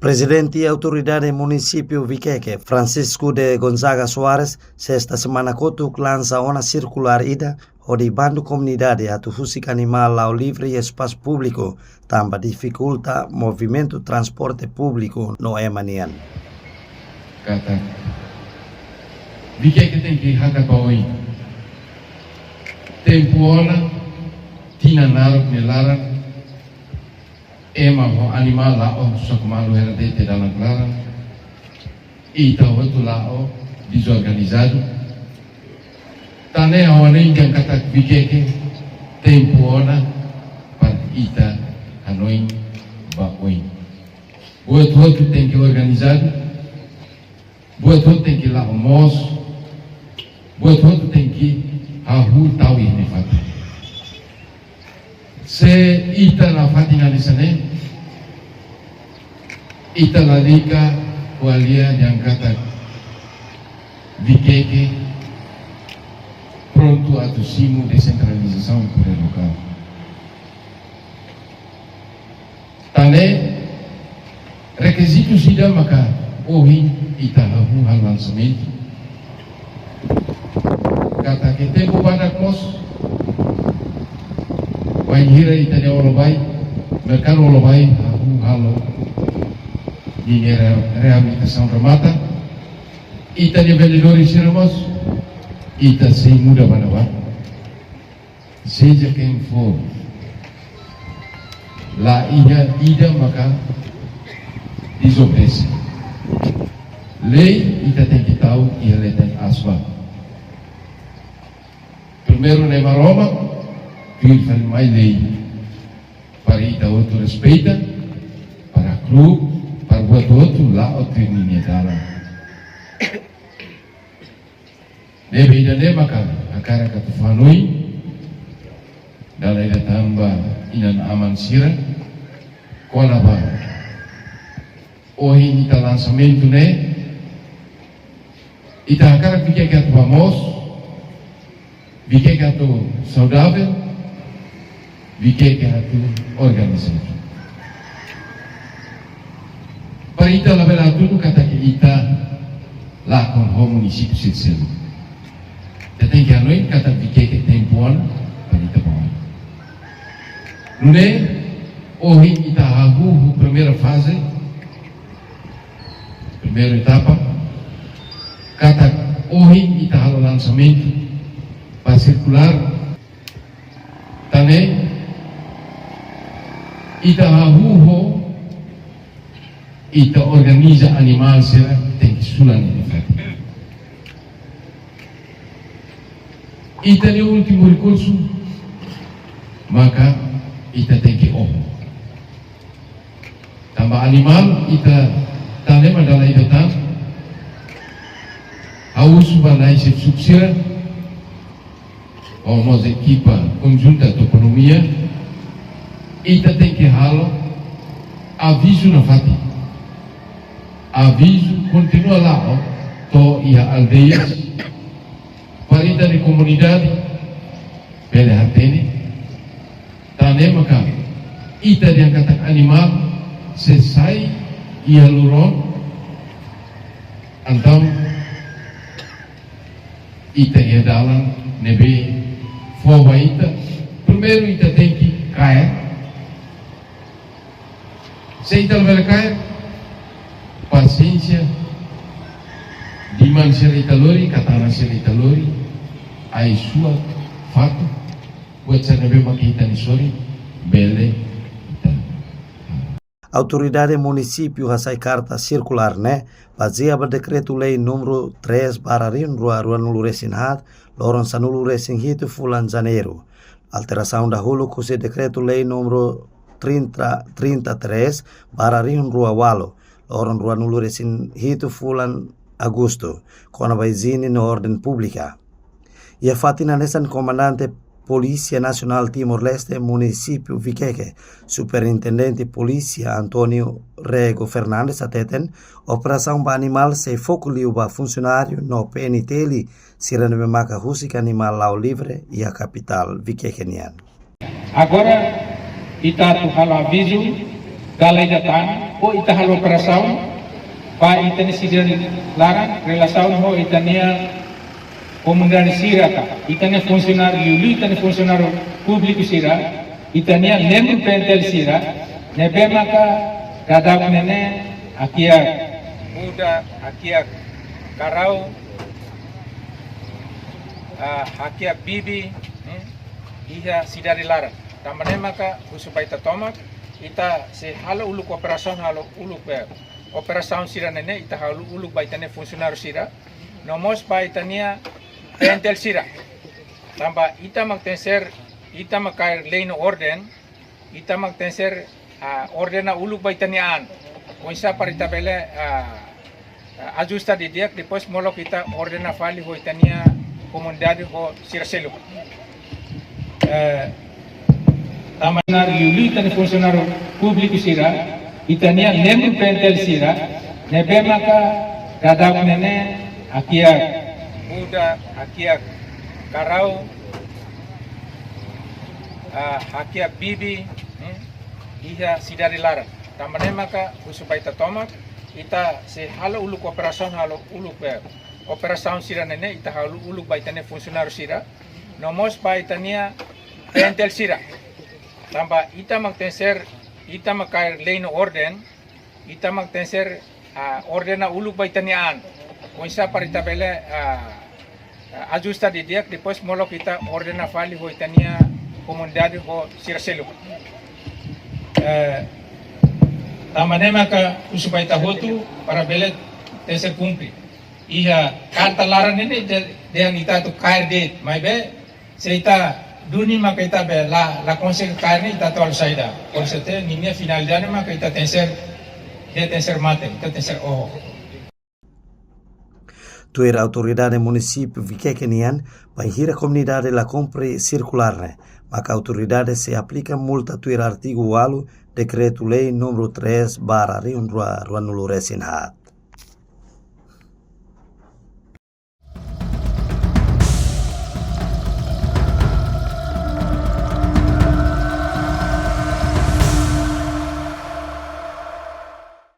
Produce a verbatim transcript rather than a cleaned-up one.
Prezidente Autoridade Munisípiu Viqueque, Francisco de Gonzaga Soares, sesta semana kotuk lansa ona sirkulár ida hodi bandu komunidade atu husik animál la'o livre iha espasu públiku, tanba difikulta movimentu transporte públiku no ema nian. Katak Viqueque tenke hakat ba oin. Tempu ona, tinan naruk nia laran, ema ho animál la'o, só ke malu hera de'it iha dalan klaran. Ita hotu la'o dezorganizadu. Tan ne'e ha'u hanoin dehan katak Viqueque tempu ona para ita hanoin ba oin. Buat hotu tenke organizadu, buat hotu tenke la'o moos, buat hotu tenke hahú tau iha nia fatin. Se ita nafatin hanesan ne'e, ita lalika ko'alia dehan katak Viqueque prontu atu simu desentralizasaun poder lokál. Tan ne'e, rekizitu ida maka ohin ita hahú halo lansamentu. Katak iha tempu badak mós, bainhira ita-nia Olobai, merkadu Olobai hahú halo ninia re-, reabilitasaun remata, ita-nia vendedór sira mós, ita sei muda ba ne'ebá. Seja quem for, la iha ida maka dezobedese. Lei ita tenke tau iha leten aas ba. Primeiru Nai Maromak, tuir fali mai lei. Para ita hotu respeita, para klub, para buat hotu la'o tuir ninia dalan. Ne'ebé ida-ne'e maka hakarak atu fó hanoin, dala ida tan ba inan-aman sira, kona-ba ohin ita lansamentu ne'e, ita hakarak Viqueque atu ba moos, Viqueque atu saudavel, Viqueque atu organizadu. Para ita labele hatudu katak ita lakon ho munisípiu sira seluk. Ita tenke hanoin katak Viqueque tempu ona para ita ba oin. Nune'e, ohin ita hahú ho primeira faze, primeira etapa, katak ohin ita halo lansamentu ba sirkulár, tan ne'e, ita hahú ho, ita organiza animál sira tenke sula ninia fatin. Ita-nia últimu rekursu, maka ita tenke oho. Tanba animál ita tan ne'e mak dala ida tan, ha'u husu ba nai xefe suku sira, ho mós ekipa konjunta toponímia, ita tenke halo avizu nafatin. Avizu kontinua la'o to'o iha aldeias, para ita-nia komunidade bele hatene, tan ne'e maka ita dehan katak animál se sai iha lurón, entaun ita iha dalan ne'ebé fó ba ita. Primeiru ita tenke kaer. Se ita labele kaer, pasiénsia, diman sira ita lori, katana sira ita lori, ai-suak, fatuk, buat sira ne'ebé mak ita-nia sorin, bele ita. Autoridade Munisípiu hasai karta sirkulár ne'e bazeia ba Dekretu-Lei númeru três barra rihun rua ruanulu resin haat, loron sanulu resin hitu fulan Janeiru. Alterasaun dahuluk husi Dekretu-Lei númeru trinta, trinta e três barra rihun rua ualu, loron ruanulu resin hitu fulan Agostu, kona-ba izin no orden públika. Iha fatin hanesan, Komandante Polísia Nasionál Timor-Leste, Munisípiu Viqueque, Superintendente Polísia António Rego Fernandes hateten, operasaun ba animál sei foku liu ba funsionáriu no P N T L sira ne'ebé maka husik animál la'o livre iha kapitál Viqueque nian. Agora, ita atu halo avizu, dala ida tan, Ita halo operasaun ba ita-nia sidade laran, relasaun ho ita-nia komunidade sira ka, ita-nia funsionáriu, liuliu ita-nia funsionáriu públiku sira, ita-nia membru P N T L sira, ne'ebé maka daudaun ne'e hakiak buda, hakiak karau, ah, hakiak bibi, hmm, iha sidade laran. Tanba ne'e maka husu ba ita tomak, ita sei halo uluk operasaun, halo uluk, eh, operasaun sira-ne'e ne'e, ita halo uluk ba ita-nia funsionáriu sira, no mós ba ita-nia P N T L sira. Tanba ita mak tenke ser, ita mak kaer lei no orden, ita mak tenke ser, ah, ordena uluk ba ita-nia an. Oinsá para ita bele, ah, ah, ajusta didi'ak, depois molok ita ordena fali ho ita-nia komunidade ho sira seluk. Eh, tanba ne'e liuliu ita-nia funsionáriu públiku sira, ita-nia membru P N T L sira, ne'ebé maka daudaun ne'e hakiak buda, hakiak karau, ah, hakiak bibi, hmm, iha sidade laran. Tanba ne'e maka husu ba ita tomak, ita sei halo uluk operasaun, halo uluk, eh, operasaun sira-ne'e ne'e, ita halo uluk ba ita-nia funsionáriu sira, no mós ba ita-nia P N T L sira. Tanba ita mak tenke ser, ita mak kaer lei no orden, ita mak tenke ser, ah, ordena uluk ba ita-nia an. Oinsá para ita bele, ah, ah, ajusta didi'ak, depois molok ita ordena fali ho ita-nia komunidade ho sira seluk. Eh, tanba ne'e maka husu ba ita hotu para bele tenke ser kumpre. Iha karta laran ne'e ne'e de, dehan ita atu kaer de'it, maibé se ita duni maka ita be la, la konsege kaer ne'e ita atu halo saida. Por isso ita-nia finalidade maka ita tenke ser, ita tenke ser mate, ita tenke ser oho. Tuir autoridade munisípiu Viqueque nian, bainhira komunidade la kumpre sirkulár ne'e, maka autoridade sei aplika multa tuir artigu ualu Dekretu-Lei númeru três barra rihun rua ruanulu resin haat.